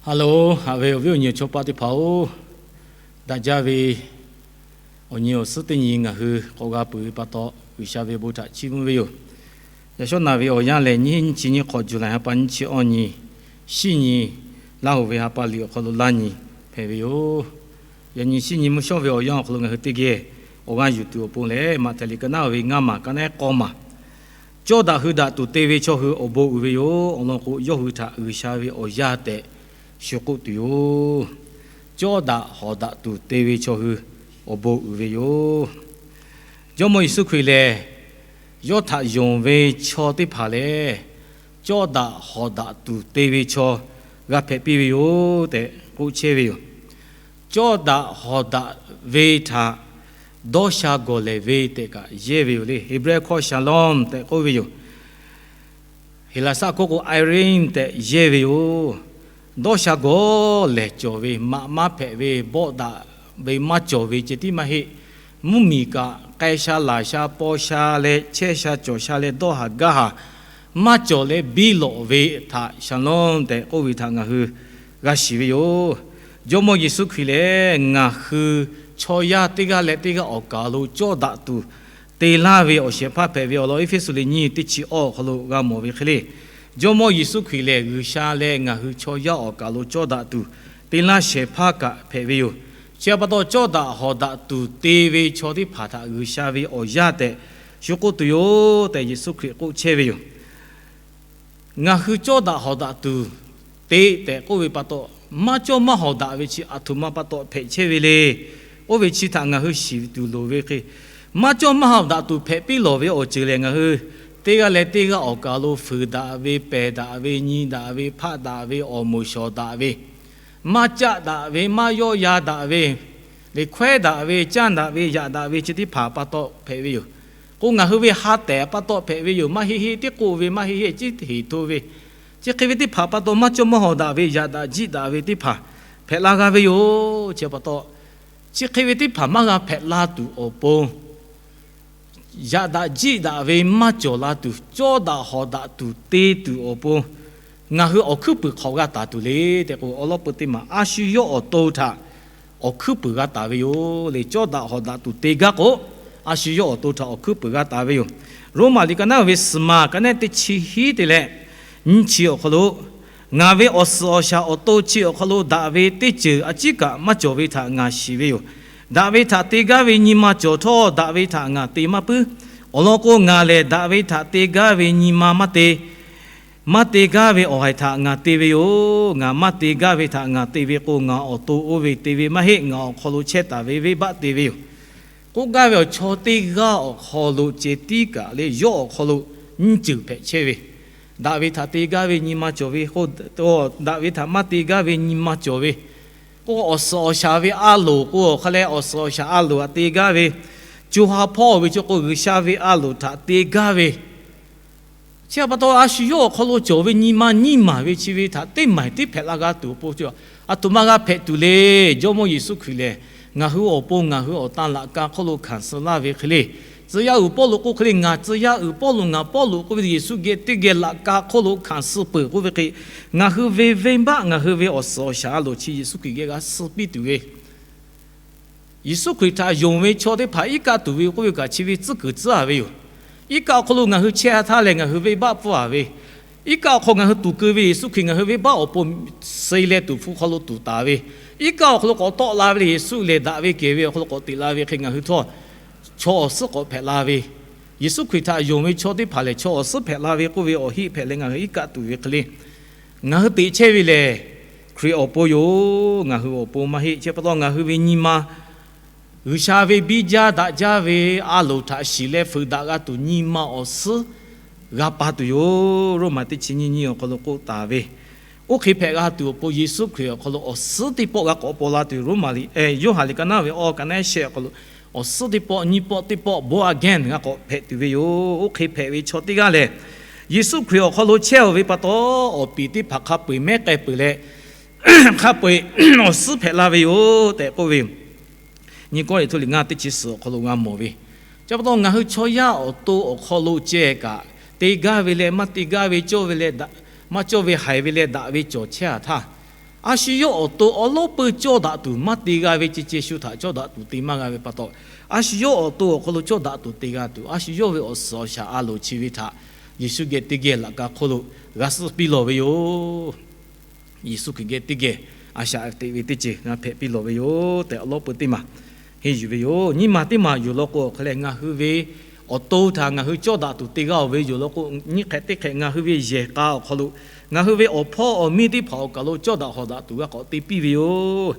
Hello, haꞈ ve awˬ viˉ awˬ nyi awˬ chawˇ paˆ teˇ hpaˍ-oˬ, daꞈ jaˇ ve awˬ nyi awˬ suhˉ teˇ nyi ngaˬ hui k'awꞈ g'a peuˬ ve pa taw, G'uiˬsha ve awˬ bon htaꞈ chiˇ mvuh ve yoˬ. Yaꞈ shawˉ naˬ ve awˬ yanˇ lehˬ, nyiˇ chi nyiˇ hk'awꞈ, July ha pa nyiˇ chi awˇ nyi, shiˉ nyi, Laˇ huˍ ve ha pa liꞈ awˬ hk'aw lo laˇ nyi hpehꞈ ve yoˬ. Yaꞈ nyi shiˉ nyi mvuhˇ shawˉ ve awˬ yanˇ awˬ hk'aw lo ngaˬ hui teˇ geh awˬ g'aˇ yuˬ tuˬ awˬ pon lehˬ, Maꞈhtehˍ liꞈ ka naˉ ve ngaˇ maˬ ka naˉ k'awˇ maˬ, Cawˇ daꞈ hui daꞈ tuˬ te ve chaw hui awˬ bon uiˍ ve yoˬ. Awˬ lawn k'o, yawˇ hui htaꞈ G'uiˬsha ve awˬ yaˇ tehꞈ shu k'oˆ tuˬ yoˬ. Cawˇ daꞈ hawˍ daꞈ tuˬ te ve chaw hui awˬ bon uiˍ ve yoˬ. Jawˇmawˇ Yeˍsuˆ Hkriꞈ lehˬ, yawˇ htaꞈ yonˍ ve chaw teˇ hpaˍ lehˬ, cawˇ daꞈ hawˍ daꞈ tuˬ te ve chaw g'a hpehꞈ piˇ ve yoˬ tehꞈ k'oˆ chehˇ ve yoˬ. Cawˇ daꞈ hawˍ daꞈ ve htaꞈ dawˇ sha gawˬ lehˍ ve tehꞈ kaꞈ yehˇ ve yoˬ le. Heˍbrehˇ hkawˇ shalom tehꞈ k'oˆ ve yoˬ. Heˍlaˍsaˆ hkawˇ k'o, eirene tehꞈ yehˇ ve yoˬ. Dawˇ sha gawˬ lehˍ cawˬ ve, maꞈ maˇ hpehꞈ ve, bawˆ daꞈ ve maˇ cawˬ ve ceh tiˉ maˇ heˆ. Mvuhˇmiˬ kaꞈ k'ai sha laˬ sha paw sha leh chehˇ sha cawˬ sha leh dawˇ haˍ gaˇ haˍ maˇ cawˬ leh biˇ lawꞈ ve htaꞈ shalom tehꞈ k'oˆ ve htaꞈ ngaˬ hui g'a shiˍ ve yoˬ. Jawˇmawˇ Yeˍsuˆ Hkriꞈ lehˬ, ngaˬ hui chaw yaˇ teˇ g'aˇ leh teˇ g'aˇ awˬ kaˍ lo cawˇ daꞈ tuˬ te laˇ ve awˬ shehˍ hpaˇ hpehꞈ ve awˬ lawn, Eˇfeˇsuꞈ liꞈ nyiˇ teˇ chi awˇ awˬ hk'aw lo g'a mawˬ ve hk'e le. Jawˇmawˇ Yeˍsuˆ Hkriꞈ lehˬ, G'uiˬsha leh ngaˬ hui chaw yaˇ awˬ kaˍ lo cawˇ daꞈ tuˬ te laˇ shehˍ hpaˇ kaꞈ hpehꞈ ve yoˬ. Chi pa taw, cawˇ daꞈ hawˍ daꞈ tuˬ te ve chaw teˇ hpaˍ htaꞈ G'uiˬsha ve awˬ yaˇ tehꞈ shu k'oˆ tuˬ yoˬ tehꞈ Yeˍsuˆ Hkriꞈ k'oˆ chehˇ ve yoˬ. Ngaˬ hui cawˇ daꞈ hawˍ daꞈ tuˬ te tehꞈ k'oˆ ve pa taw, maˇ cawˇ maˇ hawˍ daꞈ ve chi aˬ htoꞈ ma pa taw hpehꞈ chehˇ ve le. Oˇ ve chi htaꞈ ngaˬ hui shiˍ tuˬ loˍ ve hk'e, maˇ cawˇ maˇ hawˍ daꞈ tuˬ hpehꞈ piˇ lawˬ ve awˬ ceuˬ lehˬ, ngaˬ hui teˇ g'aˇ leh teˇ g'aˇ awˬ kaˍ lo fuiˍ daꞈ ve, pehˬ daꞈ ve, nyi daꞈ ve, hpaˆ daꞈ ve, awˬ moˍ shawˍ daꞈ ve, maˇ caˆ daꞈ ve, maˇ yawˇ ya daꞈ ve, liꞈ hkawehˉ daꞈ ve, caˇ daꞈ ve, yaꞈ daꞈ ve chi teˇ hpaˍ pa taw hpehꞈ ve yoˬ. K'o, ngaˬ hui ve ha tehˬ pa taw hpehꞈ ve yoˬ. Maˇ heˆ heˆ tiˉ k'oˆ ve, maˇ heˆ heˆ tiˉ heˍ hto ve, chi hk'e ve teˇ hpaˍ pa taw maˇ cawˇ maˇ hawˍ daꞈ ve, yaꞈ daꞈ jiˆ daꞈ ve teˇ hpaˍ hpehꞈ la g'a ve yoˬ. Chi pa taw, chi hk'e ve teˇ hpaˍ maˇ g'a hpehꞈ la tuˬ awˬ pon, yaꞈ daꞈ jiˆ daꞈ ve maˇ cawˬ la tuˬ, cawˇ daꞈ hawˍ daꞈ tuˬ te tuˬ awˬ pon, ngaˬ hui awˬ hkuiˉ puiˍ hk'awꞈ g'a taˍ tuˬ le tehꞈ k'o, awˬ lawn peu teˇ maˬ a shu yawˇ awˬ to htaꞈ awˬ hkuiˉ puiˍ g'a taˍ ve yoˬ le. Cawˇ daꞈ hawˍ daꞈ tuˬ te gaˇ k'o, a shu yawˇ awˬ to htaꞈ awˬ hkuiˉ puiˍ g'a taˍ ve yoˬ. Roˉmaꞈ liꞈ ka naˉ ve suhˍ maˬ ka naˉ teˇ chi hiˉ te leh nyiˇ chi awˬ hk'aw lo, ngaˬ ve awˬ suhˍ awˬ shaˍ awˬ to chi awˬ hk'aw lo daꞈ ve teˇ ceuˬ a ciˉ kaꞈ maˇ cawˬ ve htaꞈ ngaˬ shiˍ ve yoˬ. Daꞈ ve htaꞈ te gaˇ ve nyi ma cawˬ htawˇ, daꞈ ve htaꞈ ngaˬ te maˇ puiˉ. Awˬ lawn k'o, ngaˬ lehˬ daꞈ ve htaꞈ te gaˇ ve nyi ma maˇ te. Maˇ te gaˇ ve awˬ haiˬ htaꞈ ngaˬ te ve yoˬ. Ngaˬ maˇ te gaˇ ve htaꞈ ngaˬ te ve k'o, ngaˬ awˬ to oˇ ve te ve maˇ heˆ. Ngaˬ awˬ hk'aw lo chehˇ taˍ ve venˇbaˆ te ve yoˬ. K'oˆ gaˇ ve awˬ chaw teˇ g'aˇ awˬ hk'aw lo ceh tiˉ kaꞈ le, yawˇ awˬ hk'aw lo nyiˇ ceuˬ hpehꞈ chehˇ ve, daꞈ ve htaꞈ te gaˇ ve nyi ma cawˬ ve k'o, daꞈ ve htaꞈ maˇ te gaˇ ve nyi ma cawˬ ve k'o, awˬ suhˍ awˬ shaˍ ve a loˍ k'o, awˬ hk'a leh awˬ suhˍ awˬ shaˍ a loˍ htaꞈ te gaˇ ve, co ha hpawˇ ve chi k'o G'uiˬsha ve a loˍ htaꞈ te gaˇ ve, chi pa taw a shu yawˇ awˬ hk'aw lo cawˬ ve nyi ma nyiˇ maˬ ve chi ve htaꞈ teˇ maˬ teˇ hpehꞈ la g'a tuˬ awˬ pon, aˬ htoꞈ ma g'a hpehꞈ tuˬ le. Jawˇmawˇ Yeˍsuˆ Hkriꞈ lehˬ, ngaˬ hui awˬ pon ngaˬ hui awˬ tan laꞈ ka hk'oˆ lo hkanˍ suh laˇ ve hk'e le. Tcuh yaˇ uiˍ Pawˇluꞈ k'oˆ hk'e le, ngaˬ tcuh yaˇ uiˍ Pawˇluꞈ, ngaˬ Pawˇluꞈ k'oˆ ve Yeˍsuˆ geh teˇ geh laꞈ ka hk'oˆ lo hkanˍ suh peuˬ k'oˆ ve hk'e, ngaˬ hui ve venˇbaˆ ngaˬ hui ve awˬ suhˍ awˬ shaˍ a loˍ chi Yeˍsuˆ Hkriꞈ geh g'a suh piˇ tuˬ ve, Yeˍsuˆ Hkriꞈ htaꞈ yonˍ ve chaw teˇ hpaˍ iˉ kaˆ tuˬ ve k'oˆ ve kaꞈ chi ve tcuhˉ kuiˬ tcuhˉ a ve yoˬ. Iˉ kaˆ awˬ hk'aw lo ngaˬ hui chehˇ a htaˇ lehˬ, ngaˬ hui venˇbaˆ pfuhˇ a ve, iˉ kaˆ awˬ hk'aw ngaˬ hui tuˍ keu ve Yeˍsuˆ Hkriꞈ ngaˬ hui venˇbaˆ awˬ pon suh leh tuˍ hpfuh hk'aw lo tuˍ taˍ ve, iˉ kaˆ awˬ hk'aw lo k'awꞈ tawˆ la ve lehˬ, Yeˍsuˆ lehˬ daꞈ ve kehˬ ve awˬ hk'aw lo k'awꞈ teꞈ la ve hk'e ngaˬ hui htawˇ chaw awˬ suhˉ k'awꞈ hpehꞈ la ve, Yeˍsuˆ Hkriꞈ htaꞈ yonˍ ve chaw teˇ hpaˍ lehˬ chaw awˬ suhˉ hpehꞈ la ve k'oˆ ve awˬ heˆ hpehꞈ leh ngaˬ hui iˉ kaˆ tuˬ ve hk'e le. Ngaˬ hui teꞈ chehˇ ve lehˬ, Hkriꞈ awˬ pon yoˬ. Ngaˬ hui awˬ pon maˇ heˆ. Chi pa taw ngaˬ hui ve nyi ma G'uiˬsha ve biˇ jaˇ daꞈ jaˇ ve a loˍ htaꞈ shiˍ leh fuiˍ daꞈ g'a tuˬ nyi ma awˬ suhˉ g'a pa tuˬ yoˬ. Roˉmaꞈ teˇ chi nyiˇ nyiˇ awˬ hk'aw lo k'oˆ taˍ ve, oˇ hk'e hpehꞈ g'a tuˬ awˬ pon Yeˍsuˆ Hkriꞈ awˬ hk'aw lo awˬ suhˉ teˇ pawˆ g'a k'awꞈ paw la tuˬ, Roˉmaꞈ liꞈ, Yoˇhanˬ liꞈ ka naˉ ve awˬ ka naˉ shehˆ awˬ hk'aw lo awˬ suhˉ teˇ pawˆ, nyiˇ pawˆ teˇ pawˆ, born again g'a k'awꞈ hpehꞈ tuˬ ve yoˬ. Oˇ hk'e hpehꞈ ve chaw teˇ g'aˇ lehˬ, Yeˍsuˆ Hkriꞈ awˬ hk'aw lo chehˇ-oˬ ve pa taw, awˬ piˍ teˇ hpaˍ hk'a peu-eˬ mehˉ k'ai peuˬ leh, hk'a peu-eˬ awˬ suhˉ hpehꞈ la ve yoˬ tehꞈ k'oˆ ve yoˬ. Nyi kawˇ liꞈ hto liꞈ ngaˇ teˇ chi suhˍ awˬ hk'aw lo g'a mawˬ ve, chi pa taw ngaˬ hui chaw yaˇ awˬ to awˬ hk'aw lo ceh kaꞈ, te gaˇ ve leh maˇ te gaˇ ve, cawˇ ve leh maˇ cawˇ ve, haiˬ ve leh daꞈ ve cawˬ chehˇ a htaˇ, A shu yawˇ awˬ to awˉ lawˉ peuˇ cawˇ daꞈ tuˬ maˇ te g'a ve, ceh ceh shu htaꞈ cawˇ daꞈ tuˬ te maˇ g'a ve pa taw, a shu yawˇ awˬ to awˬ hk'aw lo cawˇ daꞈ tuˬ te g'a tuˬ, a shu yawˇ ve awˬ suhˍ awˬ shaˍ a loˍ chi ve htaꞈ Yeˍsuˆ geh teˇ geh laꞈ ka hk'oˆ lo g'a suh piˇ lawˬ ve yoˬ. Yeˍsuˆ Hkriꞈ geh teˇ geh a shaꞈ teꞈ ve teˇ ceuˬ g'a hpehꞈ piˇ lawˬ ve yoˬ tehꞈ, awˉ lawˉ peuˇ teˇ maˬ henˇ yuˬ ve yoˬ. Nyiˇ maˬ teˇ maˬ yoˬ law k'o, awˬ hk'aˬ lehˬ, ngaˬ hui ve awˬ to htaꞈ ngaˬ hui cawˇ daꞈ tuˬ te g'a-oˬ ve yoˬ law k'o, nyiˇ hk'ehꞈ teˇ hk'ehꞈ ngaˬ hui ve yehˬ k'a awˬ hk'aw lo, ngaˬ hui ve awˬ hpawˇ awˬ miˇ teˇ hpaˍ awˬ kaˬ lo cawˇ daꞈ hawˍ daꞈ tuˬ g'a k'awꞈ te piˇ ve yoˬ.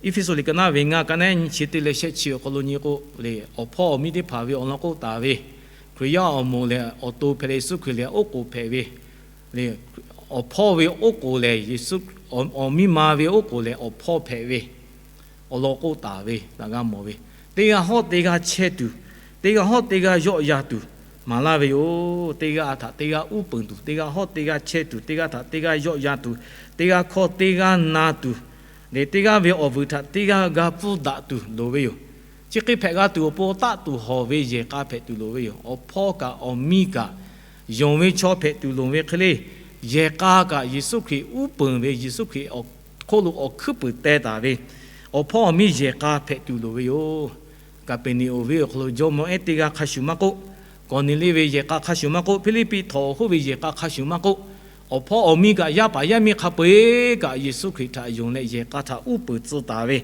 Eˇfeˇsuꞈ liꞈ ka naˉ ve ngaˇ ka naˉ nyi chi teˇ leh shehˆ chi awˬ hk'aw lo nyi k'o, lehˬ, awˬ hpawˇ awˬ miˇ teˇ hpaˍ ve awˬ lawn k'oˆ taˍ ve, Hkriꞈ yaˇ awˬ moˍ lehˬ, awˬ to hpehꞈ leh Yeˍsuˆ Hkriꞈ lehˬ oˉ k'oˍ hpehꞈ ve, awˬ hpawˇ ve oˉ k'oˍ lehˬ Yeˍsuˆ, awˬ miˇ ma ve oˉ k'oˍ lehˬ awˬ hpawˇ hpehꞈ ve, awˬ lawn k'oˆ taˍ ve htaꞈ g'a mawˬ ve. Teˇ g'aˇ hawˉ teˇ g'aˇ chehˇ tuˬ, teˇ g'aˇ hawˉ teˇ g'aˇ yawˆ yan tuˬ maˍ laˇ ve yoˬ. Teˇ g'aˇ htaꞈ teˇ g'aˇ uˉ peunˍ tuˬ, teˇ g'aˇ hawˉ teˇ g'aˇ chehˇ tuˬ, teˇ g'aˇ htaꞈ teˇ g'aˇ yawˆ yan tuˬ, teˇ g'aˇ hkawˇ teˇ g'aˇ na tuˬ, lehˬ teˇ g'aˇ ve awˬ vuiˬ htaꞈ teˇ g'aˇ g'a pfuhˇ daꞈ tuˬ loˍ ve yoˬ. Chi hk'e hpehꞈ g'a tuˬ awˬ pon taˆ tuˬ hawˬ ve yehˬ k'a hpehꞈ tuˬ loˍ ve yoˬ. Awˬ hpawˇ kaꞈ awˬ miˇ kaꞈ yonˍ ve chaw hpehꞈ tuˬ loˍ ve hk'e le, yehˬ k'a kaꞈ Yeˍsuˆ Hkriꞈ uˉ peunˍ ve, Yeˍsuˆ Hkriꞈ awˬ hk'oˆ lo awˬ hkuiˉ puiˍ teh taˍ ve awˬ hpawˇ awˬ miˇ yehˬ k'a hpehꞈ tuˬ loˍ ve yoˬ. Kaˍpeˍneˍonˍ venˇ awˬ hk'aw lo jawˇmawˇ ehˉ teˇ g'aˇ hk'a shuˍ maˇ k'oˆ, Kawˍneˍliˆ ve yehˬ k'a hk'a shuˍ maˇ k'oˆ, Hpiˇliˇpiˆ htawnˍ awˬ hoˉ ve yehˬ k'a hk'a shuˍ maˇ k'oˆ, awˬ hpawˇ awˬ miˇ kaꞈ yaˇ paˍ yaˇ miˇ hk'a peu-eˬ kaꞈ Yeˍsuˆ Hkriꞈ htaꞈ yonˍ leh yehˬ k'a htaꞈ uˉ peunˍ tcuh taˍ ve,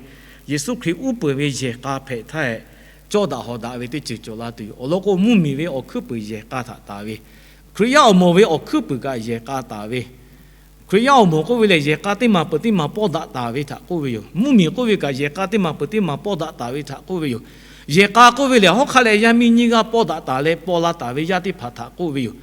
Yeˍsuˆ Hkriꞈ uˉ peunˍ ve yehˬ k'a hpehꞈ htaˇ, cawˇ daꞈ hawˍ daꞈ ve teˇ ceuˬ cawˬ la tuˬ yoˬ. Awˬ lawn k'o, mvuhˇmiˬ ve awˬ hkuiˉ puiˍ yehˬ k'a htaꞈ taˍ ve, Hkriꞈ yaˇ awˬ moˍ ve awˬ hkuiˉ puiˍ kaꞈ yehˬ k'a taˍ ve, Hkriꞈ yaˇ awˬ moˍ k'oˆ ve lehˬ, yehˬ k'a teˇ maˬ peuˬ teˇ maˬ pawˇ daꞈ taˍ ve htaꞈ k'oˆ ve yoˬ. Mvuhˇmiˬ k'oˆ ve kaꞈ yehˬ k'a teˇ maˬ peuˬ teˇ maˬ pawˇ daꞈ taˍ ve htaꞈ k'oˆ ve yoˬ. Yehˬ k'a k'oˆ ve lehˬ, hawˉ hk'aˆ leh yaˇ miˇ nyiˇ g'aˇ pawˇ daꞈ taˍ leh paw la taˍ ve yaˇ teˇ hpaˍ htaꞈ k'oˆ ve yoˬ.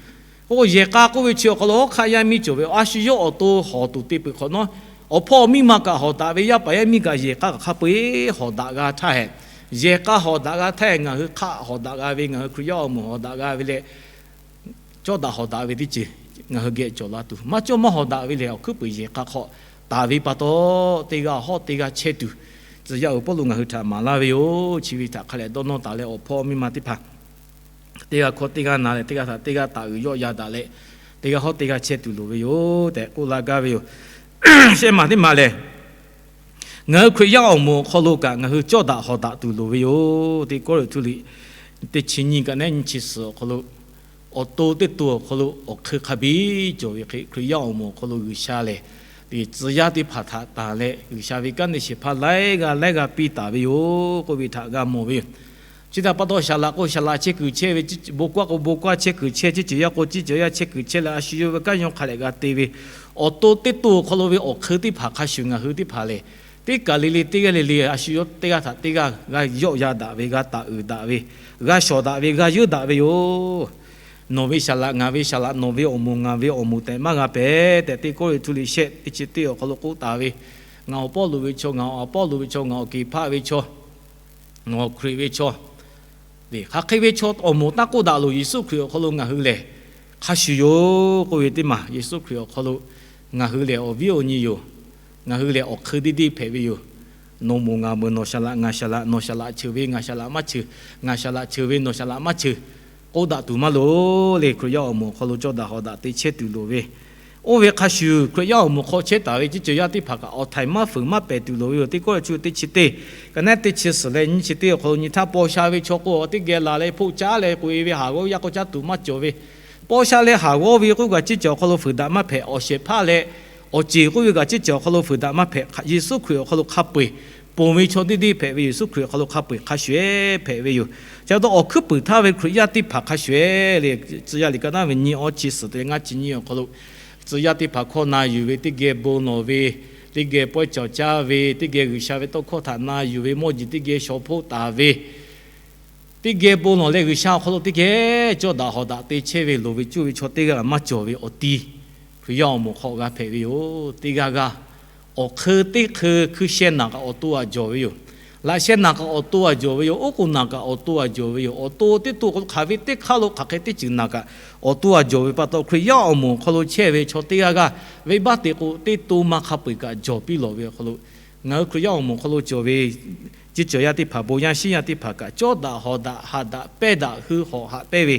K'o yehˬ k'a k'oˆ ve chi awˬ hk'aw lo hawˉ hk'aˆ yaˇ miˇ cawˬ ve, a shu yawˇ awˬ to hawˍ tuˬ te peuˬ hk'awꞈ nawˉ, awˬ hpawˇ miˇ ma kaꞈ hawˍ daꞈ ve, yaˇ paˍ yaˇ miˇ kaꞈ yehˬ k'a kaꞈ hk'a peu-eˬ hawˍ daꞈ g'a htaˇ, yehˬ k'a hawˍ daꞈ g'a htaˇ, ngaˬ hui hk'aˆ hawˍ daꞈ g'a ve, ngaˬ hui Hkriꞈ yaˇ awˬ moˍ hawˍ daꞈ g'a ve leh, cawˇ daꞈ hawˍ daꞈ ve teˇ ceuˬ ngaˬ hui geh cawˬ la tuˬ, maˇ cawˇ maˇ hawˍ daꞈ ve lehˬ, awˬ hkuiˉ puiˍ yehˬ k'a hk'aw taˍ ve pa taw, teˇ g'aˇ hawˉ teˇ g'aˇ chehˇ tuˬ, tcuh yaˇ uiˍ Pawˇluꞈ ngaˬ hui htaꞈ maˍ laˇ ve yoˬ. Chi ve htaꞈ hk'a leh dawˇ nawˇ taˍ leh, awˬ hpawˇ miˇ ma teˇ hpaˍ teˇ g'aˇ hkawˇ teˇ g'aˇ na leh, teˇ g'aˇ htaꞈ teˇ g'aˇ taˍ uiˍ yawˆ yan daꞈ leh, teˇ g'aˇ hawˉ teˇ g'aˇ chehˇ tuˬ loˍ ve yoˬ tehꞈ k'oˆ laˇ gaˇ ve yoˬ. Shehˆ maˬ teˇ maˬ lehˬ, ngaˬ hui Hkriꞈ yaˇ awˬ moˍ awˬ hk'aw lo kaꞈ ngaˬ hui cawˇ daꞈ hawˍ daꞈ tuˬ loˍ ve yoˬ. Teˇ Kawˇrenˍhtuˆ liꞈ teˇ chi nyiˇ kaꞈ nehˉ nyiˇ chi suhˍ awˬ hk'aw lo, awˬ to teˇ to awˬ hk'aw lo awˬ hk'eun hk'a biˇ cawˬ ve hk'e, Hkriꞈ yaˇ awˬ moˍ awˬ hk'aw lo G'uiˬsha lehˬ, tcuh yaˇ teˇ hpaˍ htaꞈ tanˬ leh G'uiˬsha ve kanˉ te shehˍ hpaˇ laiˉ g'aˇ laiˉ g'aˇ piˇ taˍ ve yoˬ k'oˆ ve htaꞈ g'a mawˬ ve yoˬ. Chi htaꞈ pa taw, saˍ laꞈ k'o saˍ laꞈ chehˇ kuiˬ chehˇ ve, bon kwaˇ k'o bon kwaˇ chehˇ kuiˬ chehˇ, ceˇ ceuˬ yaˇ k'o ceˇ ceuˬ yaˇ chehˇ kuiˬ chehˇ leh, a shu yawˇ ve kanˉ yawˇ hk'a leh g'a te ve, awˬ to teˇ to awˬ hk'aw lo ve awˬ hk'eun teˇ hpaˍ hk'a shuˍ ngaˬ hui teˇ hpaˍ lehˬ, teˇ kaˬ le le teˇ g'aˇ le le a shu yawˇ teˇ g'aˇ htaꞈ teˇ g'aˇ g'a yawˆ yan daꞈ ve, g'a taˍ uiˍ daꞈ ve, g'a shawˍ daꞈ ve, g'a yeunˇ daꞈ ve yoˬ. Nawˬ ve saˍ laꞈ, ngaˬ ve saˍ laꞈ, nawˬ ve awˬ moˍ, ngaˬ ve awˬ moˍ tehꞈ maˇ g'a pehˍ tehꞈ, Teˇ Kawˇrenˍhtuˆ liꞈ shehˆ teˇ chi teˇ awˬ hk'aw lo k'oˆ taˍ ve, ngaˬ awˬ Pawˇluꞈ ve chaw, ngaˬ awˬ Aˍpawˇluꞈ ve chaw, ngaˬ awˬ Keˍhpaˆ ve chaw, ngaˬ awˬ Hkriꞈ ve chaw, hk'aˬ hk'e ve chaw awˬ moˍ taˇ k'oˆ daꞈ loˬ. Yeˍsuˆ Hkriꞈ awˬ hk'aw lo ngaˬ hui lehˬ hk'a shuˍ yoˬ k'oˆ ve teˇ maˬ, Yeˍsuˆ Hkriꞈ awˬ hk'aw lo ngaˬ hui lehˬ awˬ viˉ awˬ nyi yoˬ. Ngaˬ hui lehˬ awˬ hk'eun deˇ deˇ hpehꞈ ve yoˬ. Nawˬ moˍ ngaˬ moˍ, nawˬ saˍ laꞈ ngaˬ saˍ laꞈ, nawˬ saˍ laꞈ cheuˬ ve ngaˬ saˍ laꞈ maˇ cheuˬ, ngaˬ saˍ laꞈ cheuˬ ve nawˬ saˍ laꞈ maˇ cheuˬ k'oˆ daꞈ tuˬ maˇ loˍ le. Hkriꞈ yaˇ awˬ moˍ awˬ hk'aw lo cawˇ daꞈ hawˍ daꞈ te chehˇ tuˬ loˍ ve, oˇ ve hk'a shuˍ Hkriꞈ yaˇ awˬ moˍ hk'aw chehˇ taˍ ve ceˇ ceuˬ yaˇ teˇ hpaˍ kaꞈ awˬ htaiˍ maˇ fuiˍ maˇ pehˍ tuˬ loˍ ve yoˬ. Teˇ Kawˇrenˍhtuˆ teˇ chi teˇ, ka naˉ teˇ chi suhˍ leh nyiˇ chi teˇ awˬ hk'aw lo nyi htaˇ, paw sha ve chaw k'o teˇ geh laˬ leh hpoˆ caˉ leh k'oꞈ e ve, haˍ g'awˇ ve yaˇ k'o caˇ tuˬ maˇ cawˬ ve, paw sha leh haˍ g'awˇ ve k'oˆ kaꞈ ceˇ ceuˬ awˬ hk'aw lo fuiˍ daꞈ maˇ hpehꞈ. Awˬ shehˍ hpaˇ leh awˬ ceˬ k'oˆ ve kaꞈ ceˇ ceuˬ awˬ hk'aw lo fuiˍ daꞈ maˇ hpehꞈ. Yeˍsuˆ Hkriꞈ awˬ hk'aw lo hk'a peu-eˬ ponˬ ve chaw deˇ deˇ hpehꞈ ve, Yeˍsuˆ Hkriꞈ awˬ hk'aw lo hk'a peu-eˬ hk'a shuˍ ehˉ hpehꞈ ve yoˬ. Chi pa taw awˬ hkuiˉ puiˍ htaˇ ve Hkriꞈ yaˇ teˇ hpaˍ hk'a shuˍ ehˉ le, Tcuh yaˇ liꞈ ka naˉ ve nyiˇ awˇ chi suhˍ te ngaˇ chi nyiˇ awˬ hk'aw lo, tcuh yaˇ teˇ hpaˍ hkawˇ na yuˬ ve, teˇ geh bon lawˬ ve, teˇ geh pawehˇ cawˬ caˇ ve, teˇ geh G'uiˬsha ve tawˇ hkawˇ htaꞈ na yuˬ ve, mawˇ jeˬ teˇ geh shaw hpoˆ taˍ ve, teˇ geh bon lawˬ leh G'uiˬsha awˬ hk'aw lo teˇ geh cawˇ daꞈ hawˍ daꞈ te chehˇ ve loˍ ve cuˇ ve chaw teˇ g'aˇ maˇ cawˬ ve awˬ ti Hkriꞈ yaˇ awˬ moˍ hk'aw g'a hpehꞈ ve yoˬ. Teˇ g'aˇ g'aˇ awˬ hk'eun teˇ hk'eun hkui sheh naˬ kaꞈ awˬ to aꞈ jawˬ ve yoˬ. Laꞈ sheh naˬ kaꞈ awˬ to aꞈ jawˬ ve yoˬ. Oˉ k'oˍ naˬ kaꞈ awˬ to aꞈ jawˬ ve yoˬ. Awˬ to teˇ to k'o hk'aˬ ve teˇ hk'aˇ lo hk'aˬ hk'e teˇ ceuˬ naˬ kaꞈ awˬ to aꞈ jawˬ ve pa taw, Hkriꞈ yaˇ awˬ moˍ awˬ hk'aw lo chehˇ ve chaw teˇ g'aˇ g'aˇ venˇbaˆ te k'o teˇ to ma hk'a peu-eˬ kaꞈ jawˬ piˇ lawˬ ve awˬ hk'aw lo, ngaˬ hui Hkriꞈ yaˇ awˬ moˍ awˬ hk'aw lo cawˬ ve ceˇ ceuˬ yaˇ teˇ hpaˍ, bon yaˇ shinˉ yaˇ teˇ hpaˍ kaꞈ cawˇ daꞈ hawˍ daꞈ haꞈ daꞈ pehˇ daꞈ hui hawꞈ haꞈ pehˇ ve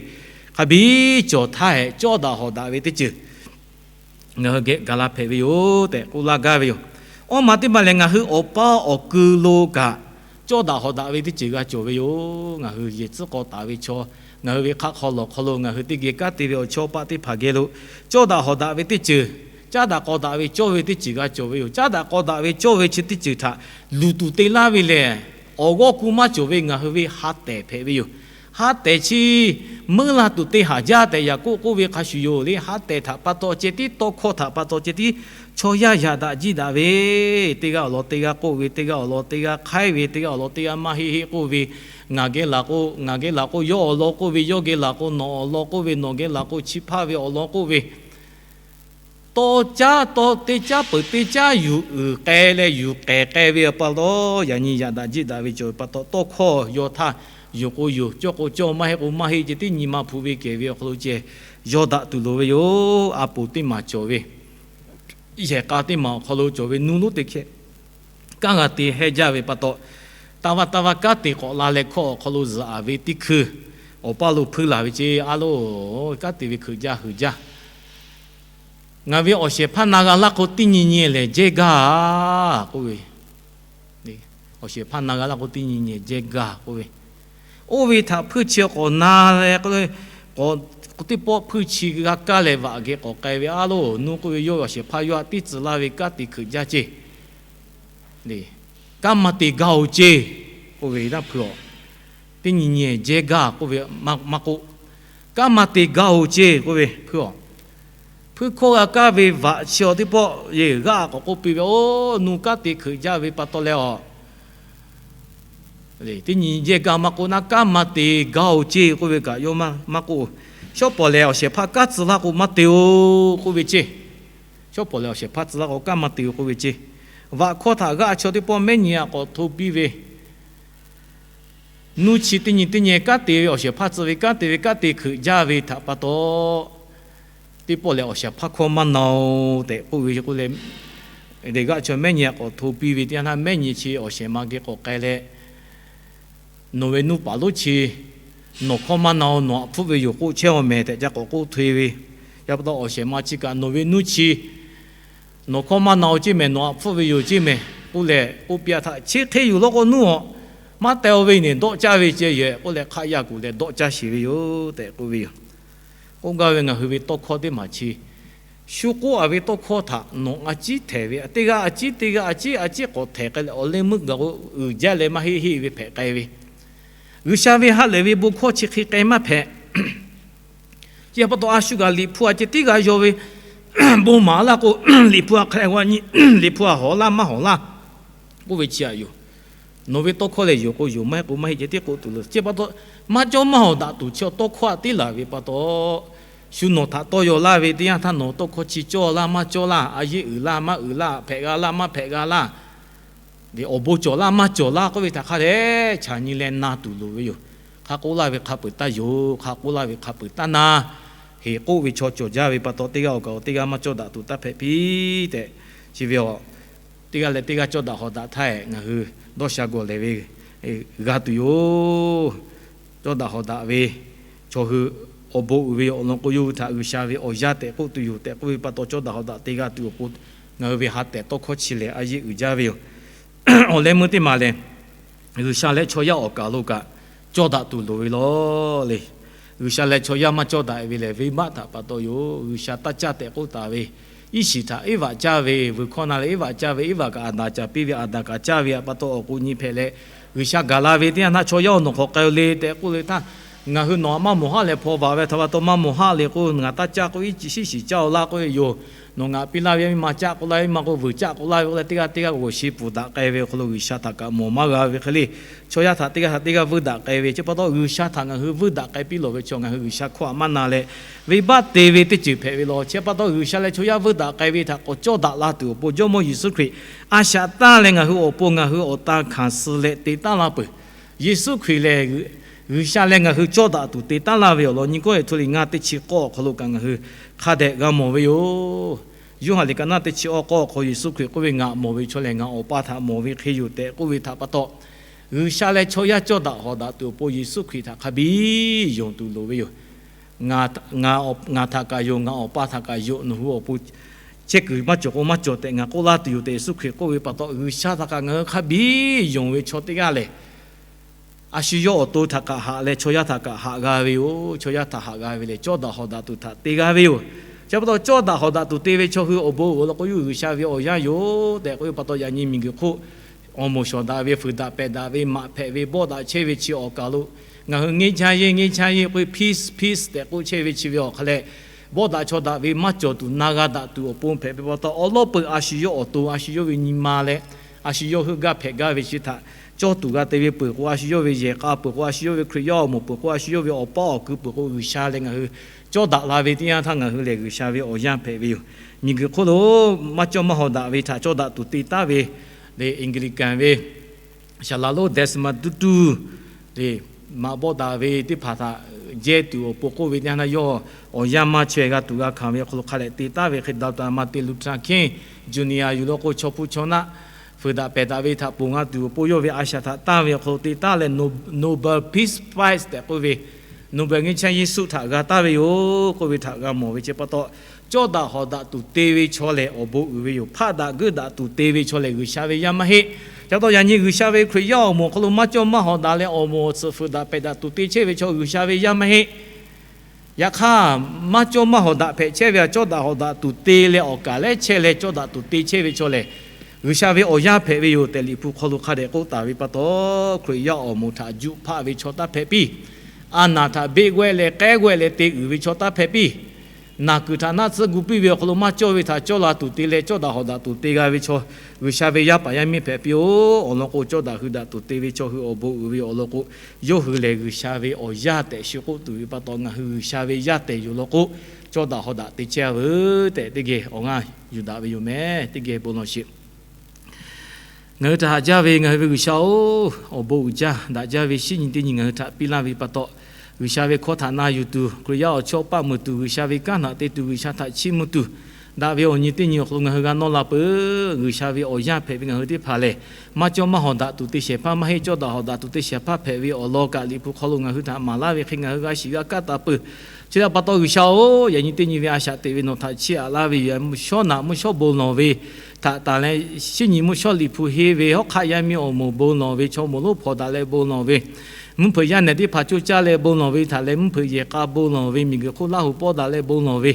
hk'a biˇ cawˬ htaˇ hehꞈ, cawˇ daꞈ hawˍ daꞈ ve teˇ ceuˬ ngaˬ hui geh gaˬ la hpehꞈ ve yoˬ tehꞈ k'oˆ laˇ gaˇ ve yoˬ. Awˇ ma teˇ maˬ lehˬ, ngaˬ hui awˬ pa awˬ kuiˬ lo kaꞈ cawˇ daꞈ hawˍ daꞈ ve teˇ ceuˬ g'a cawˬ ve yoˬ. Ngaˬ hui yehˬ tcuhˉ k'aw taˍ ve chaw, ngaˬ hui ve hk'aˆ hk'aw lawˬ hk'aw lo ngaˬ hui teˇ geh kanˉ te ve awˬ chawˇ paˆ teˇ hpaˍ geh lo cawˇ daꞈ hawˍ daꞈ ve teˇ ceuˬ, caˉ daꞈ k'aw daꞈ ve cawˇ ve teˇ ceuˬ g'a cawˬ ve yoˬ. Caˉ daꞈ k'aw daꞈ ve cawˇ ve chi teˇ ceuˬ htaꞈ luˬ tuˬ te laˇ ve lehˬ, awˬ g'awˇ ku maˇ cawˬ ve ngaˬ hui ve ha tehˬ hpehꞈ ve yoˬ. Ha tehˬ chi meuˇ la tuˬ te haˍ jaˇ tehꞈ Yaˍkoˆ k'oˆ ve hk'a shuˍ yoˬ le. Ha tehˬ htaꞈ pa taw ceh tiˉ, tawˇ hkawˇ htaꞈ pa taw ceh tiˉ chaw yaˇ yaꞈ daꞈ jiˇ daꞈ ve, teˇ g'aˇ awˬ lawn teˇ g'aˇ k'oˆ ve, teˇ g'aˇ awˬ lawn teˇ g'aˇ hk'aiˉ ve, teˇ g'aˇ awˬ lawn teˇ g'aˇ maˇ heˆ heˆ k'oˆ ve, ngaˬ geh laˬ k'o, ngaˬ geh laˬ k'o yawˇ awˬ lawn k'oˆ ve, yawˇ geh laˬ k'o nawˬ awˬ lawn k'oˆ ve, nawˬ geh laˬ k'o chi hpaˇ ve awˬ lawn k'oˆ ve, tawˇ caˉ tawˇ teˇ caˉ peuˬ teˇ caˉ yuˬ uiˍ k'ai leh yuˬ k'ehˬ k'ai ve awˬ pa taw, yaꞈ nyi yaꞈ daꞈ jiˆ daꞈ ve cawˬ ve pa taw, tawˇ hkawˇ yawˇ htaˇ yonˍ k'o yonˍ, cawˇ k'o cawˇ, maˇ heˆ k'o maˇ heˆ, ceh tiˉ nyi ma hpu ve kehˬ ve awˬ hk'aw lo ceh yawˇ daꞈ tuˬ loˍ ve yoˬ. A poˍ teˇ maˬ cawˬ ve, yehˬ k'a teˇ maˬ awˬ hk'aw lo cawˬ ve nuˇ lonˉ teˇ hkehˇ kanˉ g'a te hehˇ jaˇ ve pa taw, taˇ vaˇ taˇ vaˇ kanˉ te k'awꞈ la leh hkawˇ awˬ hk'aw lo zuhꞈ aˍ ve teˇ hkui awˬ paˇ lo hpuiˇ laˬ ve ce, a loˬ, kanˉ te ve hkui jaˇ hui jaˇ. Ngaˬ ve awˬ shehˍ hpaˇ na g'a laˇ k'o, teˇ nyi nyi lehˬ jehˇ gaˇ k'oˆ ve, awˬ shehˍ hpaˇ na g'a laˇ k'o, teˇ nyi nyi jehˇ gaˇ k'oˆ ve, oˇ ve htaꞈ hpuiˇ chi k'awꞈ na leh, k'o teˇ pawˆ hpuiˇ chi g'a kaˇ leh vaꞈ geh k'awꞈ k'ai ve, a loˬ, nuˇ k'oˆ ve, yawˇ ve awˬ shehˍ hpaˇ yawˇ htaꞈ teˇ tcuh laˇ ve kanˉ te hkuiꞈ jaˇ ce. Kanˉ maˇ te gaˇ-oˬ ce k'oˆ ve, htaˇ hpuiˇ-aw, teˇ nyi nyi jehˇ gaˇ k'oˆ ve, maˇ k'oˆ, kanˉ maˇ te gaˇ-oˬ ce k'oˆ ve, hpuiˇ-aw, hpuiˇ hkawˇ g'a kaˇ ve vaꞈ chi awˬ teˇ pawˆ yeˬ g'aˇ k'awꞈ k'oˆ piˇ ve, oˬ, nuˇ kanˉ te hkuiꞈ jaˇ ve pa taw leh, a, teˇ nyi jehˇ gaˇ maˇ k'oˆ, naˉ kanˉ maˇ te gaˇ-oˬ ce k'oˆ ve kaꞈ yawˇ maˇ k'oˆ. Shawˉ pawˍ lehˬ, awˬ shehˍ hpaˇ kanˉ tcuh laˇ k'o, maˇ te-oˬ k'oˆ ve ce. Shawˉ pawˍ lehˬ, awˬ shehˍ hpaˇ tcuh laˇ k'o, kanˉ maˇ te-oˬ k'oˆ ve ce. Vaꞈ hkawˇ htaꞈ g'aˇ chaw teˇ pawˆ mehˉ nyi aꞈ k'awꞈ hto piˇ ve, nuˇ chi teˇ nyi teˇ nyi kanˉ te ve, awˬ shehˍ hpaˇ tcuh ve kanˉ te ve, kanˉ te hkuiꞈ jaˇ ve htaꞈ pa taw, teˇ pawˆ lehˬ awˬ shehˍ hpaˇ hkawˇ maˇ na-oˬ tehꞈ k'oˆ ve k'oˆ leh, g'aˇ chaw mehˉ nyi aꞈ k'awꞈ hto piˇ ve teˇ yanˇ htaˇ, mehˉ nyi chi awˬ shehˍ ma geh k'awꞈ k'ai leh, nawˬ ve nuˇ paˍ lonˉ chi nawˬ hkawˇ maˇ na-oˬ, nawˬ aꞈ hpfuhˆ ve yoˬ k'oˆ chehˇ-aw mehˍ tehꞈ ca k'awꞈ k'oˆ hto-e ve. Yaꞈ pa taw awˬ shehˍ ma chi kaꞈ, nawˬ ve nuˇ chi nawˬ hkawˇ maˇ na-oˬ ceˇ mehˍ, nawˬ aꞈ hpfuhˆ ve yoˬ ceˇ mehˍ k'oˆ leh k'oˆ piˇ-a htaꞈ, chi hk'e yuˬ law k'o nuˇ-aw, maˇ teh-aw ve nehˬ dawˆ caˇ ve ce yehˬ k'oˆ leh, hk'aˆ yaˇ kuˬ leh dawˆ caˇ sheˍ ve yoˬ tehꞈ k'oˆ ve yoˬ. K'oˆ gaˇ ve, ngaˬ hui ve tawˇ hkawˇ teˇ maˬ chi shu k'oˆ-a ve tawˇ hkawˇ htaꞈ nawˬ a ciˉ htehˍ ve, teˇ g'aˇ a ciˉ, teˇ g'aˇ a ciˉ, a ciˉ k'awꞈ htehˍ k'ai leh, awˬ leh meuˇ gaˬ k'o uiˍ jaˇ leh maˇ heˆ heˆ ve hpehꞈ k'ai ve, G'uiˬsha ve ha lehˬ ve bon hkawˇ chi hk'e k'ai maˇ hpehꞈ. Chi pa taw a shu kaꞈ Liꞈ hpu aꞈ ceh tiˉ g'a yaw ve, bon maˍ laˇ k'o, Liꞈ hpu aꞈ hk'a g'a nyi, Liꞈ hpu aꞈ hawˍ laˇ maˇ hawˍ laˇ k'oˆ ve chi aꞈ yoˬ. Nawˬ ve tawˇ hkawˇ lehˬ, yonˍ k'o yonˍ, maˇ heˆ k'o maˇ heˆ ceh tiˉ k'oˆ tuˬ loˬ. Chi pa taw maˇ cawˇ maˇ hawˍ daꞈ tuˬ chi tawˇ hkawˇ aꞈ tiˉ laˬ ve pa taw, shu nawˬ htaꞈ tawˇ yaw laˇ ve teˇ yanˇ htaˇ, nawˬ tawˇ hkawˇ chi cawˇ laˇ maˇ cawˇ laˇ, a yeˆ uiˍ laˇ maˇ uiˍ laˇ, hpehꞈ g'a laˇ maˇ hpehꞈ g'a laˇ, awˬ bon cawˬ laˇ maˇ cawˬ laˇ k'oˆ ve htaꞈ hk'a dehꞈ chaꞈ nyi leh na tuˬ loˍ ve yoˬ. Hk'a k'oˆ laˇ ve hk'a peuˬ taˇ yonˍ, hk'a k'oˆ laˇ ve hk'a peuˬ taˇ na. Heˍ k'oˆ ve chaw cawˬ jaˇ ve pa taw, teˇ g'aˇ awˬ kaꞈ awˬ teˇ g'aˇ maˇ cawˇ daꞈ tuˬ taˇ hpehꞈ piˇ tehꞈ, chi ve a, teˇ g'aˇ leh teˇ g'aˇ cawˇ daꞈ hawˍ daꞈ htaˇ ngaˬ hui dawˇ sha gawˬ lehˬ ve g'a tuˬ yoˬ. Cawˇ daꞈ hawˍ daꞈ ve chaw hui awˬ bon uiˍ ve awˬ lawn k'o, yawˇ hui htaꞈ G'uiˬsha ve awˬ yaˇ tehꞈ k'oˆ tuˬ yoˬ tehꞈ k'oˆ ve pa taw, cawˇ daꞈ hawˍ daꞈ te g'a tuˬ awˬ pon ngaˬ hui ve ha tehˬ tawˇ hkawˇ chi lehˬ a yeˆ uiˍ jaˇ ve yoˬ. Awˬ leh meuˇ teˇ maˬ lehˬ, G'uiˬsha leh chaw yaˇ awˬ kaˬ lo kaꞈ cawˇ daꞈ tuˬ loˍ ve law le. G'uiˬsha leh chaw yaˇ maˇ cawˇ daꞈ ve lehˬ, venˇbaˆ htaꞈ pa taw yoˬ. G'uiˬsha taˇ caˇ tehꞈ k'oˆ taˍ ve, iˉ shiˍ htaꞈ iˉ vaꞈ caˇ ve, vuiˬ hkawˇ na leh iˉ vaꞈ caˇ ve, iˉ vaꞈ kaꞈ Aˍdanˍ caˍ piˇ ve, Aˍdanˍ kaꞈ caˇ ve pa taw awˬ k'o nyi hpehꞈ leh, G'uiˬsha gaˬ la ve teˇ yanˇ htaˇ chaw yaˇ-oˬ, nawˬ hk'awꞈ k'ai-o le tehꞈ k'oˆ le htaˇ, ngaˬ hui nawˬ htaꞈ maˇ mawˬ haˆ leh hpaw vaꞈ ve htaꞈ pa taw maˇ mawˬ haˆ le k'o, ngaˬ taˇ caˇ k'o iˉ shiˍ caˇ-oˬ laˇ k'oˆ ve yoˬ. Nawˬ ngaˬ piˇ laˇ ve yaˇ miˇ ma caˆ k'oˆ laˇ ve, iˉ ma k'o vuiˬ caˆ k'oˆ laˇ ve k'oˆ leh, teˇ g'aˇ teˇ g'aˇ g'awˬ shi pfuhˍ daꞈ k'ai ve awˬ hk'aw lo G'uiˬsha htaꞈ kaꞈ mawˬ maˇ g'a ve hk'e le, chaw yaˇ htaꞈ teˇ g'aˇ htaꞈ teˇ g'aˇ vuiˇ daꞈ k'ai ve. Chi pa taw G'uiˬsha htaꞈ ngaˬ hui vuiˇ daꞈ k'ai piˇ lawˬ ve chaw ngaˬ hui G'uiˬsha hkawˇ htaꞈ maˇ na leh, venˇbaˆ te ve teˇ ceuˬ hpehꞈ ve law. Chi pa taw G'uiˬsha leh chaw yaˇ vuiˇ daꞈ k'ai ve htaꞈ k'awꞈ cawˇ daꞈ la tuˬ awˬ pon Jawˇmawˇ Yeˍsuˆ Hkriꞈ a shaꞈ tanˇ leh ngaˬ hui awˬ pon ngaˬ hui awˬ tan hkanˍ suh leh te taˉ laˇ peuˬ. Yeˍsuˆ Hkriꞈ lehˬ, G'uiˬsha leh ngaˬ hui cawˇ daꞈ tuˬ te taˉ laˇ ve awˬ lawn nyi kawˇ eˬ hto liꞈ ngaˇ teˇ chi k'awˇ awˬ hk'aw lo kaꞈ ngaˬ hui hk'a dehꞈ g'a mawˬ ve yoˬ. Yoˇhanˬ liꞈ ka naˇ teˇ chi awˇ k'awˇ awˬ hk'aw Yeˍsuˆ Hkriꞈ k'oˆ ve, Ngaˬ mawˬ ve chaw lehˬ, ngaˬ Awˬ pa htaꞈ mawˬ ve hk'e yoˬ tehꞈ k'oˆ ve htaꞈ pa taw, G'uiˬsha leh chaw yaˇ cawˇ daꞈ hawˍ daꞈ tuˬ awˬ pon Yeˍsuˆ Hkriꞈ htaꞈ hk'a biˇ yonˍ tuˬ loˍ ve yoˬ. Ngaˬ htaꞈ kaꞈ yonˍ, ngaˬ Awˬ pa htaꞈ kaꞈ yonˍ, nawˬ hui awˬ pon chehˇ kuiˬ maˇ cawˬ k'o maˇ cawˬ tehꞈ ngaˬ k'oˆ laˇ tuˬ yoˬ tehꞈ Yeˍsuˆ Hkriꞈ k'oˆ ve pa taw, G'uiˬsha htaꞈ kaꞈ ngaˬ hui hk'a biˇ yonˍ ve chaw teˇ g'aˇ lehˬ, a shu yawˇ awˬ to htaꞈ kaꞈ haꞈ leh chaw yaˇ htaꞈ kaꞈ haꞈ g'a ve yoˬ. Chaw yaˇ htaꞈ haꞈ g'a ve lehˬ, cawˇ daꞈ hawˍ daꞈ tuˬ htaꞈ te g'a ve yoˬ. Chi pa taw, cawˇ daꞈ hawˍ daꞈ tuˬ te ve chaw hui awˬ bon uiˍ awˬ lawn k'o, yawˇ hui G'uiˬsha ve awˬ yanˇ yoˬ tehꞈ k'oˆ ve pa taw, yaꞈ nyi miˬguiˬ hk'oˆ awˬ moˍ shawˍ daꞈ ve, fuiˍ daꞈ pehˬ daꞈ ve, maꞈ hpehꞈ ve, bawˆ daꞈ chehˇ ve chi awˬ kaˬ lo ngaˬ hui ငြိမ်းချမ်းရေး ငြိမ်းချမ်းရေး k'oˆ ve พีซ พีซ tehꞈ k'oˆ chehˇ ve chi ve awˬ hk'a leh, bawˆ daꞈ chaw daꞈ ve maˇ cawˬ tuˬ na g'a daꞈ tuˬ awˬ pon hpehꞈ ve pa taw, awˉ lawˉ peuˬ a shu yawˇ awˬ to, a shu yawˇ ve nyi ma leh, a shu yawˇ heuˆ gaˇ hpehꞈ gaˇ ve chi htaꞈ cawˇ tuˬ g'a te ve peuˬ k'o, a shu yawˇ ve yehˬ k'a peuˬ k'o, a shu yawˇ ve Hkriꞈ yaˇ awˬ moˍ peuˬ k'o, a shu yawˇ ve awˬ paˇ awˬ kui peuˬ k'o, G'uiˬsha leh ngaˬ hui cawˇ daꞈ la ve teˇ yanˇ htaˇ ngaˬ hui lehˬ G'uiˬsha ve awˬ yanˇ hpehꞈ ve yoˬ. Miˬguiˬ hk'oˆ lo maˇ cawˇ maˇ hawˍ daꞈ ve htaꞈ cawˇ daꞈ tuˬ te taˉ ve lehˬ, Anglican ve Saˍlaˍ lonˉ Desmond Tutu lehˬ, maꞈ bawˆ daꞈ ve teˇ hpaˍ htaꞈ jehˇ tuˬ awˬ pon k'oˆ ve teˇ yanˇ htaˇ, yawˇ awˬ yanˇ maˇ chaweh g'a tuˬ g'a hkanˍ ve awˬ hk'aw lo hk'a dehꞈ te taˉ ve hk'e, Doctor Martin Luther King Junior yuˬ law k'o, chaw hpu chaw naˆ fuiˍ daꞈ pehˬ daꞈ ve htaꞈ ponˬ g'a tuˬ awˬ pon yawˇ ve a shaꞈ htaꞈ tanˇ ve awˬ hk'aw lo te taˉ leh, Nobel Peace Prize tehꞈ k'oˆ ve, Nobel ငြိမ်းချမ်းရေးဆု htaꞈ g'a taˉ ve yoˬ k'oˆ ve htaꞈ g'a mawˬ ve chi pa taw, cawˇ daꞈ hawˍ daꞈ tuˬ te ve chaw lehˬ awˬ bon uiˍ ve yoˬ. Hpaˆ daꞈ geuˆ daꞈ tuˬ te ve chaw lehˬ G'uiˬsha ve yaˇ maˇ heˆ. Chi pa taw, yaꞈ nyi G'uiˬsha ve Hkriꞈ yaˇ awˬ moˍ awˬ hk'aw lo maˇ cawˇ maˇ hawˍ daꞈ leh awˬ moˍ awˬ tsuhꞈ fuiˍ daꞈ pehˬ daꞈ tuˬ te chehˇ ve chaw G'uiˬsha ve yaˇ maˇ heˆ. Yaꞈ hk'aˇ, maˇ cawˇ maˇ hawˍ daꞈ hpehꞈ chehˇ ve htaꞈ cawˇ daꞈ hawˍ daꞈ tuˬ te leh awˬ kaˬ lehˉ chehˇ leh cawˇ daꞈ tuˬ te chehˇ ve chaw lehˬ, G'uiˬsha ve awˬ yanˇ hpehꞈ ve yoˬ tehꞈ Liꞈ hpu hk'aw lo hk'a dehꞈ k'oˆ taˍ ve pa taw, Hkriꞈ yaˇ awˬ moˍ htaꞈ juˆ hpaˆ ve chaw taˇ hpehꞈ piˇ. A naˬ htaꞈ beˆ g'awehˇ leh k'ehˉ g'awehˇ leh te uiˍ ve chaw taˇ hpehꞈ piˇ. Naˬ kuiˬ htaꞈ naˆ tsuhˇ gu piˇ ve awˬ hk'aw lo maˇ cawˇ ve htaꞈ cawˇ la tuˬ te leh cawˇ daꞈ hawˍ daꞈ tuˬ te g'a ve chaw G'uiˬsha ve yaˇ paˍ yaˇ miˇ hpehꞈ piˇ-oˬ. Awˬ lawn k'o, cawˇ daꞈ hui daꞈ tuˬ te ve chaw hui awˬ bon uiˍ ve awˬ lawn k'o, yawˇ hui lehˬ G'uiˬsha ve awˬ yaˇ tehꞈ shu k'oˆ tuˬ ve pa taw, ngaˬ hui G'uiˬsha ve yaˇ tehꞈ yoˬ lawn k'o, cawˇ daꞈ hawˍ daꞈ te chehˇ a veuˬ tehꞈ teˇ geh awˬ g'aˇ yuˬ daꞈ ve yoˬ meh. Teˇ geh bon lawˬ sheˍ. Ngaˬ hui htaꞈ haꞈ jaˇ ve ngaˬ hui ve G'uiˬsha-oˬ, awˬ bon uiˍ jaˇ daꞈ jaˇ ve shinˉ nyi teˇ nyi ngaˬ hui htaꞈ piˇ laˇ ve pa taw, G'uiˬsha ve hkawˇ htaꞈ na yuˬ tuˬ, Hkriꞈ yaˇ awˬ chawˇ paˆ meuˬ tuˬ, G'uiˬsha ve kanˉ htaꞈ te tuˬ, G'uiˬsha htaꞈ chiˇ mvuh tuˬ, daꞈ ve awˬ nyi teˇ nyi awˬ hk'aw lo ngaˬ hui g'a nawˇ la peuˬ. G'uiˬsha ve awˬ yanˇ hpehꞈ ve ngaˬ hui teˇ hpaˍ lehˬ, maˇ cawˇ maˇ hawˍ daꞈ tuˬ te shehˍ hpaˇ maˇ heˆ. Cawˇ daꞈ hawˍ daꞈ tuˬ te shehˍ hpaˇ hpehꞈ ve awˬ lawn kaꞈ Liꞈ hpu hk'aw lo ngaˬ hui htaꞈ maˍ laˇ ve hk'e ngaˬ hui g'a shiˍ g'a kaˇ taˍ peuˬ. Chi htaꞈ pa taw G'uiˬsha-oˬ, yaꞈ nyi teˇ nyi ve a shaꞈ teꞈ ve nawˬ htaꞈ chiˇ aꞈ laˇ ve yoˬ. Mvuhˇ shawˉ naꞈ mvuhˇ shawˉ bon lawˬ ve htaꞈ tanˬ leh, shinˉ nyi mvuhˇ shawˉ Liꞈ hpu henˇ ve hawˉ hk'aˆ yaˇ miˇ awˬ moˍ bon lawˬ ve, chaw moˍ lonˉ hpawnˬ daꞈ leh bon lawˬ ve, mvuhˇ hpeuꞈ yaˇ nehˬ teˇ hpaˍ coˇ caˇ leh bon lawˬ ve htaꞈ leh, mvuhˇ hpeuꞈ yehˬ k'a bon lawˬ ve, miˬguiˬ hk'oˆ Laˇ huˍ pawˆ daꞈ leh bon lawˬ ve,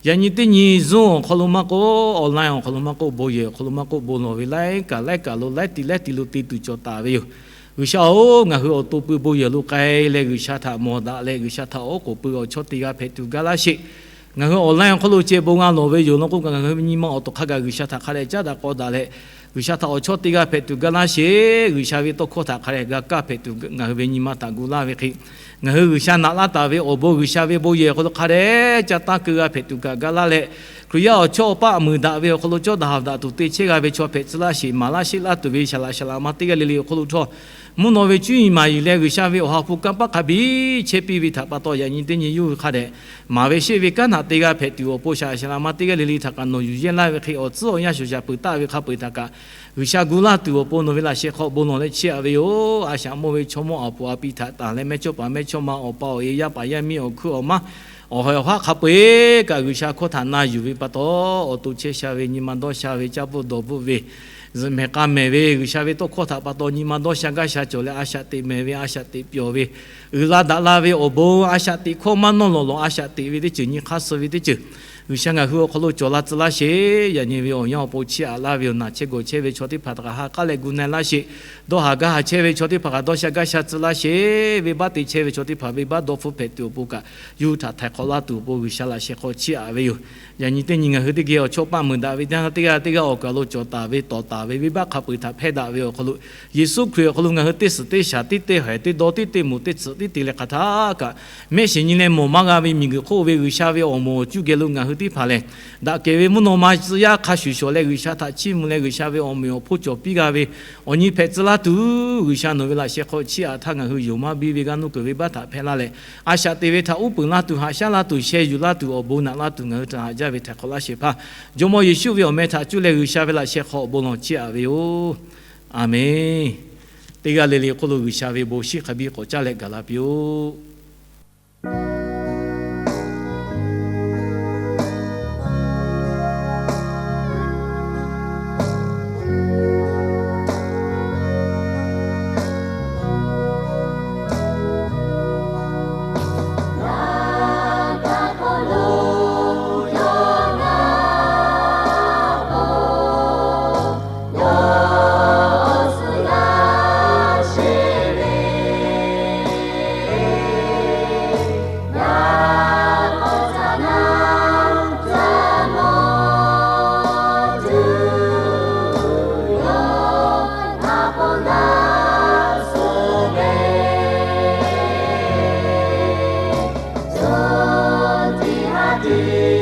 yaꞈ nyi teˇ nyi Zoom awˬ hk'aw lo maˇ k'oˆ, online awˬ hk'aw lo maˇ k'oˆ, bon yehˬ awˬ hk'aw lo maˇ k'oˆ, bon lawˬ ve laiˉ kaꞈ laiˉ kaꞈ lo laiˉ ti laiˉ ti lo te tuˬ cawˬ taˍ ve yoˬ. G'uiˬsha-oˬ, ngaˬ hui awˬ to pui bon yehˬ lo k'ai leh G'uiˬsha htaꞈ mawˬ daꞈ leh G'uiˬsha htaꞈ oˉ k'oˍ pui awˬ chawˇ te g'a hpehꞈ tuˬ gaˇ laˇ sheˍ. Ngaˬ hui online awˬ hk'aw lo ceh bon g'a lawˬ ve yoˬ lawn k'o, ngaˬ hui ve nyi ma awˬ to hk'a gaˬ G'uiˬsha htaꞈ hk'a dehꞈ caˉ daꞈ k'aw daꞈ leh, G'uiˬsha htaꞈ awˬ chawˇ te g'a hpehꞈ tuˬ gaˇ laˇ sheˍ. G'uiˬsha ve tawˇ hkawˇ htaꞈ hk'a dehꞈ g'a kaˇ hpehꞈ tuˬ ngaˬ hui ve nyi ma htaꞈ gu laˇ ve hk'e, ngaˬ hui G'uiˬsha naꞈ laˇ taˍ ve awˬ bon G'uiˬsha ve bon yehˬ awˬ hk'aw lo hk'a dehꞈ ca taˇ keu g'a hpehꞈ tuˬ kaꞈ gaˇ laˇ leh, Hkriꞈ yaˇ awˬ chawˇ awˬ paˆ meuˬ daꞈ ve awˬ hk'aw lo cawˇ daꞈ hawˍ daꞈ tuˬ te chehˇ g'a ve chaw hpehꞈ tcuh laˇ sheˍ. Maˍ laˇ sheˆ laˇ tuˬ ve saˍ laꞈ saˍ laꞈ ma teˇ g'aˇ le le awˬ hk'aw lo htawˇ, mvuhˇ naw ve cuˇ yiˍ maˍ yuˬ leh G'uiˬsha ve awˬ ha hpu kanˇ paˆ hk'a biˇ chehˇ piˇ ve htaꞈ pa taw, yaꞈ nyi teˇ nyi yawˇ hui hk'a dehꞈ maˍ ve sheˆ ve kanˉ htaꞈ te g'a hpehꞈ tuˬ awˬ pon saˍ laꞈ saˍ laꞈ ma teˇ g'aˇ le le htaꞈ kaꞈ nawˬ yuˬ yehˇ laˇ ve hk'e, awˬ tcuhˉ awˬ yanˇ shoˍ shaˍ peuˬ taˆ ve hk'a peu-eˬ htaꞈ kaꞈ G'uiˬsha gu laˇ tuˬ awˬ pon nawˬ ve laꞈ sheh hk'aw bon lawˬ leh chiˇ aꞈ ve yoˬ. A shaꞈ mawˇ ve chaw mawˇ awˬ puˍ awˬ pi htaꞈ tanˬ leh mehˇ chawˇ paˍ mehˇ chawˇ ma awˬ pa awˬ e yaˇ paˍ yaˇ miˇ awˬ hkuiˉ awˬ maˇ awˬ hawehˬ awˬ haˉ hk'a peu-eˬ kaꞈ G'uiˬsha hkawˇ htaꞈ na yuˬ ve pa taw, awˬ to chehˇ sha ve nyi ma dawˇ sha ve caˇ bvuhˆ dawˬ bvuhˆ ve zuhꞈ mehˬ k'a mehˬ ve G'uiˬsha ve tawˇ hkawˇ htaꞈ pa taw nyi ma dawˇ sha gaˇ sha cawˬ leh a shaꞈ teꞈ mehˬ ve a shaꞈ teꞈ pyawˬ ve uiˍ la daꞈ la ve awˬ bon a shaꞈ teꞈ hkawˇ maˇ nawˇ lawˬ lawˬ a shaꞈ teꞈ ve teˇ ceuˬ nyi hk'aˇ suh ve teˇ ceuˬ G'uiˬsha ngaˬ hui awˬ hk'aw lo cawˬ la tcuh laˇ sheˍ. Yaꞈ nyi ve awˬ yanˇ awˬ pon chiˇ aꞈ laˇ ve yoˬ. Naˬ chehˇ gawˬ chehˇ ve chaw teˇ hpaˍ htaꞈ kaꞈ ha k'aˉ leh gu na laˇ sheˍ. Dawˇ haˍ gaˇ haˍ chehˇ ve chaw teˇ hpaˍ kaꞈ dawˇ sha gaˇ sha tcuh laˇ sheˍ. Venˇbaˆ te chehˇ ve chaw teˇ hpaˍ venˇbaˆ dawˇ hpfuhˆ hpehꞈ tuˬ awˬ pon kaꞈ yawˇ hui htaꞈ htaiˍ hk'awꞈ laˇ tuˬ awˬ pon G'uiˬsha laꞈ sheh hk'aw chiˇ aꞈ ve yoˬ. Yaꞈ nyi teˇ nyi ngaˬ hui teˇ geh awˬ chawˇ paˆ meuˬ daꞈ ve teˇ g'aˇ teˇ g'aˇ awˬ kaˬ lo cawˬ taˍ ve tawˍ taˍ ve venˇbaˆ hk'a peu-eˬ htaꞈ hpehˇ daꞈ ve awˬ hk'aw lo Yeˍsuˆ Hkriꞈ awˬ hk'aw lo ngaˬ hui teˇ suhˍ teˇ shaˍ tiˉ teˇ hawehˬ teˇ dawˇ tiˉ teˇ moˍ teˇ tsuhꞈ tiˉ te leh hk'aˬ htaˇ kaꞈ mehˆ shiˍ nyi leh mawˬ maˇ g'a ve miˬguiˬ hk'oˆ ve G'uiˬsha ve awˬ moˍ awˬ cuˇ geh lo ngaˬ hui teˇ hpaˍ lehˬ, daꞈ kehˬ ve mvuhˇ naw ma tcuh yaˇ hk'a shuˍ shawˍ leh G'uiˬsha htaꞈ chiˇ mvuh leh G'uiˬsha ve awˬ meꞈ awˬ hponˇ cawˬ piˇ g'a ve awˬ nyi hpehꞈ tcuh laˇ tuˬ, G'uiˬsha nawˬ ve laꞈ sheh hk'aw chiˇ aꞈ htaˇ ngaˬ hui yonˍ maˇ biˇ ve g'aˇ nuˇ kuiˬ venˇbaˆ htaꞈ hpehˇ laˇ leh, a shaꞈ teꞈ ve htaꞈ uˉ peunˍ laˇ tuˬ, haꞈ shaˉ laˇ tuˬ, sheh yuˬ laˇ tuˬ, awˬ bon naꞈ laˇ tuˬ ngaˬ hui htaꞈ haꞈ jaˇ ve htaiˍ hk'awꞈ laˇ shehˍ hpaˇ Jawˇmawˇ Yeˍsuˆ ve awˬ meh htaꞈ cuˇ leh G'uiˬsha ve laꞈ sheh hk'aw awˬ bon lawˬ chiˇ aꞈ ve yoˬ. A menˬ. Teˇ g'aˇ le le hk'oˆ lo G'uiˬsha ve bon shinˉ hk'a biˇ k'awꞈ caˇ leh gaˬ la piˇ-oˆ. te